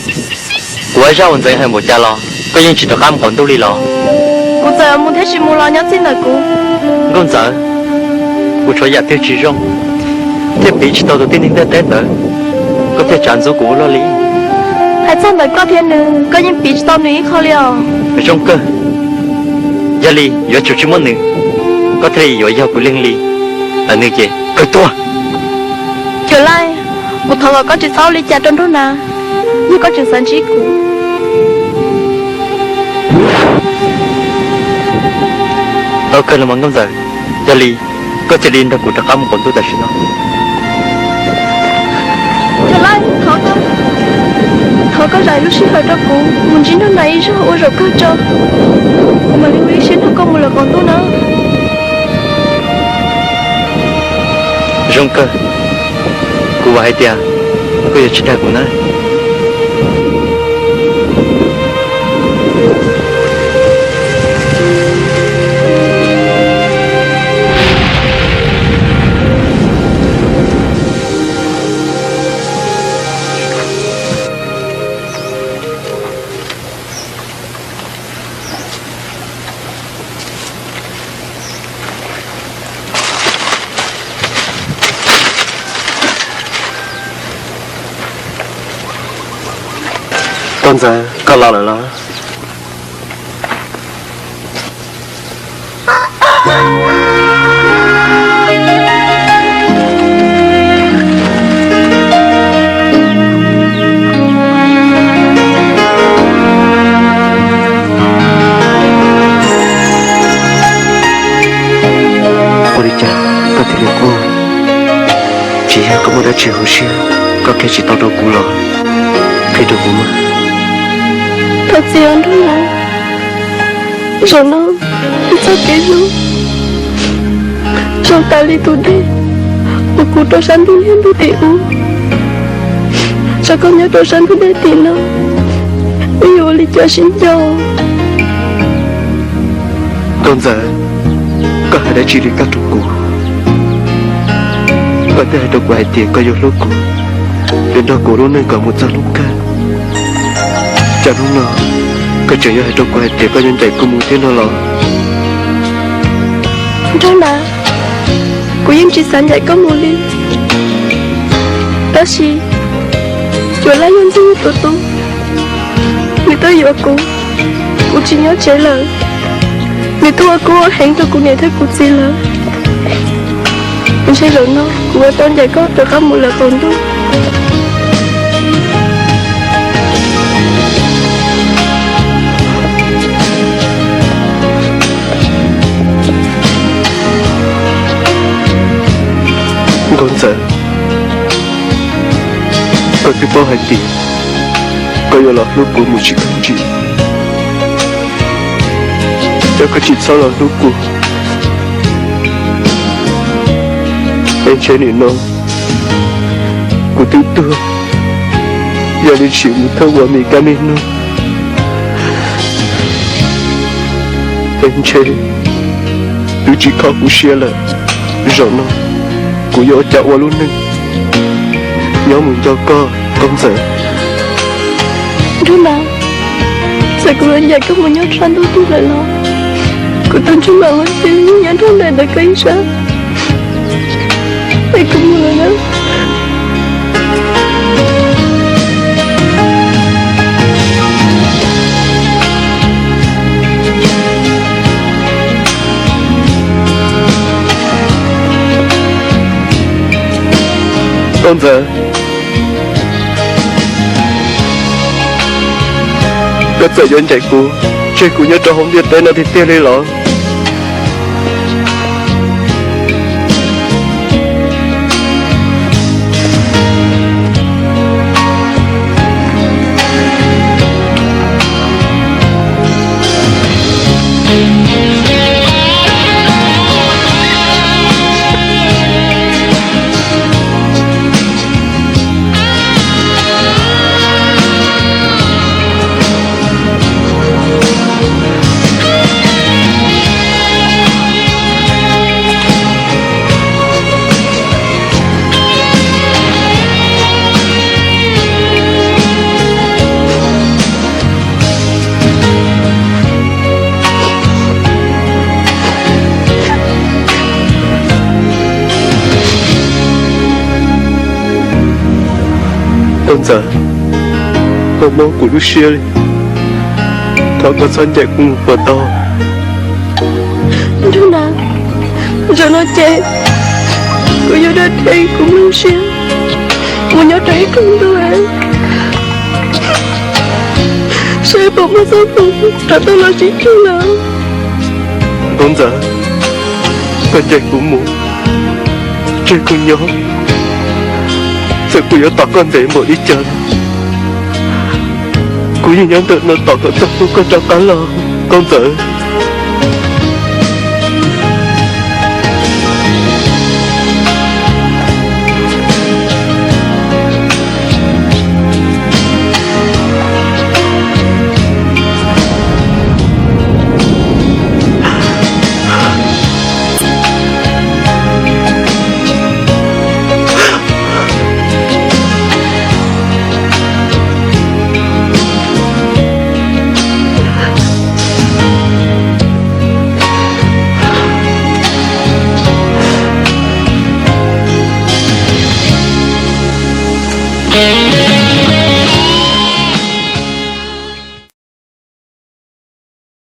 kuv ua zaj uas Ntxawm hais npaum cas los koj yeej tsis rov qab mus qaum ntuj li los? Kuv txawm mus thiab tsis mus los nyob txij ntawm kuv. Nkauj Ntxawm, kuv tshuav yam twg tsis zoo thiaj piv tsis tau tus tib neeg ntiaj teb ntawd, koj thiaj tsav ntxub kuv ua luaj li. Hais txog ntawm koj thiab nws, koj yeej piv tsis tau nws ib qho li os. Zoo kawg, yog li yuav tsum tsis muaj nws, koj thiaj li yuav yog kuv leeg li. Ntawm nws ces kawg tuag. Cuag Laij, kuv thov kom koj tsis txhob ua li cas rau Nraug Nas, yog koj tseem xav ntsib kuv. Tau kawg los mas Nkauj Ntxawm, yog li koj cia li nrog kuv rov qab mus qaum ntuj tam sim no. Cuag Laij, thov koj, thov koj zam lub sij hawm rau kuv mus ntsib Nraug Nas ib zaug ua zaum kawg tso. Kuv Ua ib siab nrog koj mus lawm qaum ntuj na. Zoo kawg, kuv vam hais tias koj yuav tsis dag kuv na. Koj ntxawm, koj los lawm los? Ua li cas koj thiaj li quaj? Tsis yog koj muaj dab tsi hauv siab, koj qhia tsis tau rau kuv los? Qhia rau kuv mas. Thov txim os nraug na. Zaum no ib txoj kev hlub zoo tas li tus dej uas kuv rau sab ntug niag ntug tim ub, tsam koj nyob rau sab ntug dej tim no, wb yuav ua li cas sib nco? Koj ntxawm, koj hais dab tsi li koj rau kuv? Koj twb hais rau kuv hais tias koj yuav hlub kuv, yuav nrog kuv lub neej kom mus txog hnub kawg. Cas hnub no koj tseem yuav hais rau kuv hais tias koj yuav ncaim kuv mus thiab no los? Nraug na, kuv yeej tsis xav ncaim koj mus li. Tab sis yuav laj yog ntxwg tus tub, nws twb yuav kuv, kuv tsis nyob tsev lawm. Nws twb ua kub ua heev rau kuv niam thiab kuv txiv lawm. Ntshe zaum no kuv yuav tau ncaim koj rov qab mus lawm qaum ntuj. Nkauj Ntxawm, koj twb paub hais tias koj yuav los hlub kuv mus tsis kawg ntsis. Yog koj tsis txhob los hlub kuv, es ntshe nim no kuv twb tuag, yog li tsis mus thawj ua me kab me noog, es ntshe twb tsis kho kuv siab lawm. Zaum no kuv yuav ua cas ua lub neej nyob mus nco koj, Nkauj Ntxawm? Nraug na, txawm kuv yuav ncaim koj mus nyob sab ntuj twg lawm los, kuv tus ntsej muag ua ntej yeej nyob nrog nraim ntawm koj ib sab. Es kuv mus lawm na. Nkauj Ntxawm, koj txawm yuav ncaim kuv tseg kuv nyob rau hauv ntiaj teb no tiag tiag li los? Nkauj Ntxawm, koj mob kuv lub siab li, thov koj txhob ncaim kuv mus puas tau? Nraug na, zaum no ces kuv yuav dag dheev kuv lub siab mus nyob rau ib koog ntuj, saib puas muaj txoj hmoo rov tau los sib cog lawm. Nkauj Ntxawm, koj ncaim kuv mus, tseg kuv nyob, txawm kuv yuav tos koj ntev npaum li cas los kuv yeej nyob ntawm no tos kom txog hnub koj rov qab los, Nkauj Ntxawm.